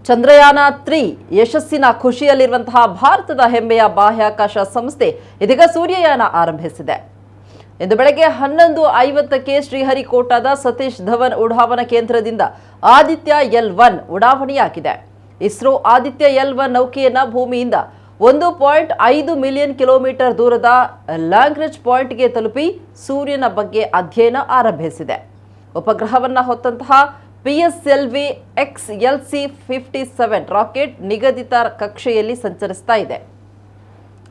Chandrayaan 3 ಯಶಸ್ಸಿನ ಖುಷಿಯಲ್ಲಿರುವಂತಹ ಭಾರತದ ಹೆಮ್ಮೆಯ ಬಾಹ್ಯಾಕಾಶ ಸಂಸ್ಥೆ ಇದೀಗ ಸೂರ್ಯಯಾನ ಆರಂಭಿಸಿದೆ. ಇಂದು ಬೆಳಗ್ಗೆ 11:50ಕ್ಕೆ ಶ್ರೀಹರಿಕೋಟಾದ ಸತೀಶ್ ಧವನ್ ಉಡಾವಣಾ ಕೇಂದ್ರದಿಂದ ಆದಿತ್ಯ L1 ಉಡಾವಣೆಯಾಗಿದೆ. ಇಸ್ರೋ ಆದಿತ್ಯ L1 ನೌಕೆಯನ್ನ ಭೂಮಿಯಿಂದ 1.5 ಮಿಲಿಯನ್ ಕಿಲೋಮೀಟರ್ ದೂರದ ಲ್ಯಾಗ್ರೇಂಜ್ ಪಾಯಿಂಟ್ಗೆ ತಲುಪಿ ಸೂರ್ಯನ ಬಗ್ಗೆ ಅಧ್ಯಯನ ಆರಂಭಿಸಿದೆ. ಉಪಗ್ರಹವನ್ನ ಹೊತ್ತಂತಹ PSLV XLC 57 rocket ನಿಗದಿತ ಕಕ್ಷೆಯಲ್ಲಿ ಸಂಚರಿಸ್ತಾ ಇದೆ.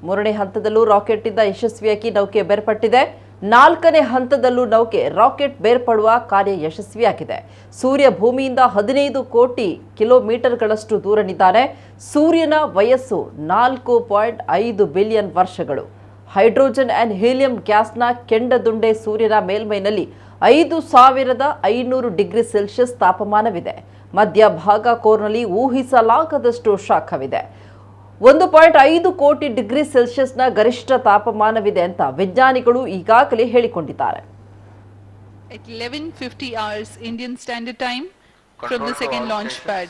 ಮೂರನೇ ಹಂತದಲ್ಲೂ ರಾಕೆಟ್ನಿಂದ ಯಶಸ್ವಿಯಾಗಿ ನೌಕೆ ಬೇರ್ಪಟ್ಟಿದೆ. ನಾಲ್ಕನೇ ಹಂತದಲ್ಲೂ ನೌಕೆ ರಾಕೆಟ್ ಬೇರ್ಪಡುವ ಕಾರ್ಯ ಯಶಸ್ವಿಯಾಗಿದೆ. ಸೂರ್ಯ ಭೂಮಿಯಿಂದ 15 ಕೋಟಿ ಕಿಲೋಮೀಟರ್ಗಳಷ್ಟು ದೂರನಿದ್ದಾನೆ. ಸೂರ್ಯನ ವಯಸ್ಸು 4.5 ಬಿಲಿಯನ್ ವರ್ಷಗಳು. Hydrogen and helium ಗ್ಯಾಸ್ನ ಕೆಂಡದುಂಡೆ ಸೂರ್ಯನ ಮೇಲ್ಮೈನಲ್ಲಿ 5500 ಡಿಗ್ರಿ ಸೆಲ್ಸಿಯಸ್ ತಾಪಮಾನವಿದೆ. ಮಧ್ಯಭಾಗ ಕೋರ್ನಲ್ಲಿ ಊಹಿಸಲಾಗದಷ್ಟು ಶಾಖವಿದೆ. 1.5 ಕೋಟಿ ಡಿಗ್ರಿ ಸೆಲ್ಸಿಯಸ್ನ ಗರಿಷ್ಠ ತಾಪಮಾನವಿದೆ ಅಂತ ವಿಜ್ಞಾನಿಗಳು ಈಗಾಗಲೇ ಹೇಳಿಕೊಂಡಿದ್ದಾರೆ. At 11:50 hours Indian Standard Time from Control the to second all launch stations. Pad.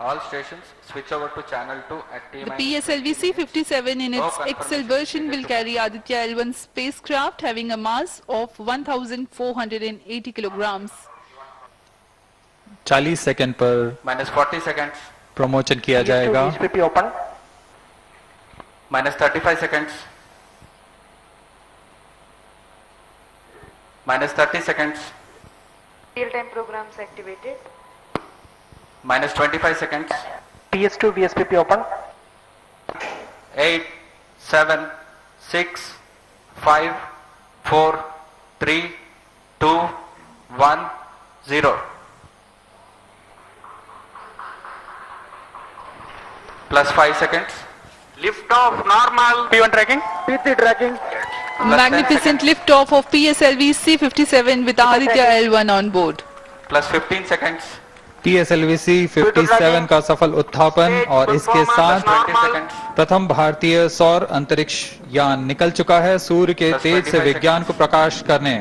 All stations, switch over to channel 2 at T The minus PSLV C-57 in No its XL confirmation version will needed to carry Aditya L1 spacecraft having a mass of 1480 kilograms. 40 second पर Minus 40 seconds, प्रमोचन किया जाएगा। VSPP open. Minus 35 seconds, minus 30 seconds, Real-time programs activated. Minus 25 seconds, PS2 VSPP open. 8, 7, 6, 5, 4, 3, 2, 1, 0. Plus 5 seconds. Lift off normal. P1 tracking. P3 tracking. Plus 10 Magnificent seconds. Liftoff of PSLV C-57 with Aditya L1 on board. Plus 15 seconds. PSLV C 57 का सफल उत्थापन और इसके साथ Plus 20 seconds. प्रथम भारतीय सौर अंतरिक्ष यान निकल चुका है सूर्य के Plus तेज से 25 विज्ञान को प्रकाश करने।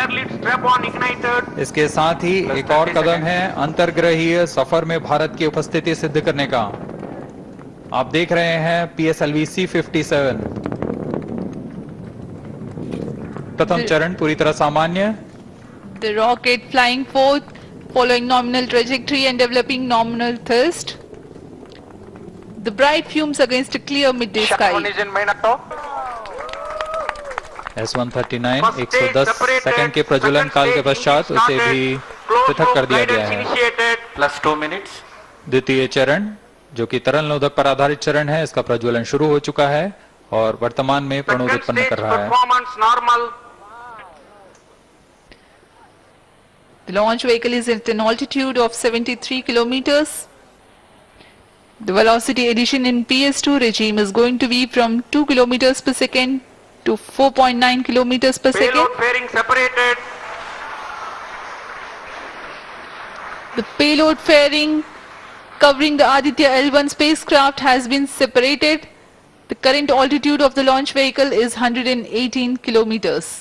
Airlift strap on ignited. इसके साथ ही Plus एक और 30 कदम seconds. है अंतर्ग्रहीय सफर में भारत की उपस्थिति सिद्ध करने का। आप देख रहे हैं पीएसएलवी सी 57। प्रथम चरण पूरी तरह सामान्य। The rocket flying forth, following nominal trajectory and developing nominal thrust. The bright fumes against a clear midday sky. One is in minus two. S 139 First stage 110 separated. Second के प्रज्वलन Second काल के stage पश्चात engine उसे started. भी Closed पृथक loop कर दिया गया guidance है। initiated. Plus 2 minutes. द्वितीय चरण, जो कि तरल नोदक पर आधारित चरण है, इसका प्रज्वलन शुरू हो चुका है और वर्तमान में प्रणोद Second उत्पन्न stage कर रहा है। Performance normal. The launch vehicle is at an altitude of 73 kilometers. The velocity addition in PS2 regime is going to be from 2 kilometers per second to 4.9 kilometers per second. Payload fairing separated. The payload fairing covering the Aditya L1 spacecraft has been separated. The current altitude of the launch vehicle is 118 kilometers.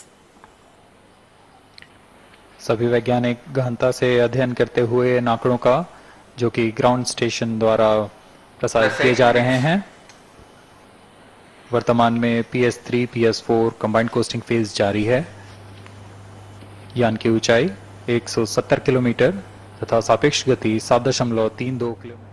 सभी वैज्ञानिक गहनता से अध्ययन करते हुए इन आंकड़ों का, जो कि ग्राउंड स्टेशन द्वारा प्रसारित किए जा रहे हैं। वर्तमान में PS 3, PS 4 combined coasting phase जारी है। यान की ऊंचाई 170 किलोमीटर तथा सापेक्ष गति 7.32 किलोमीटर।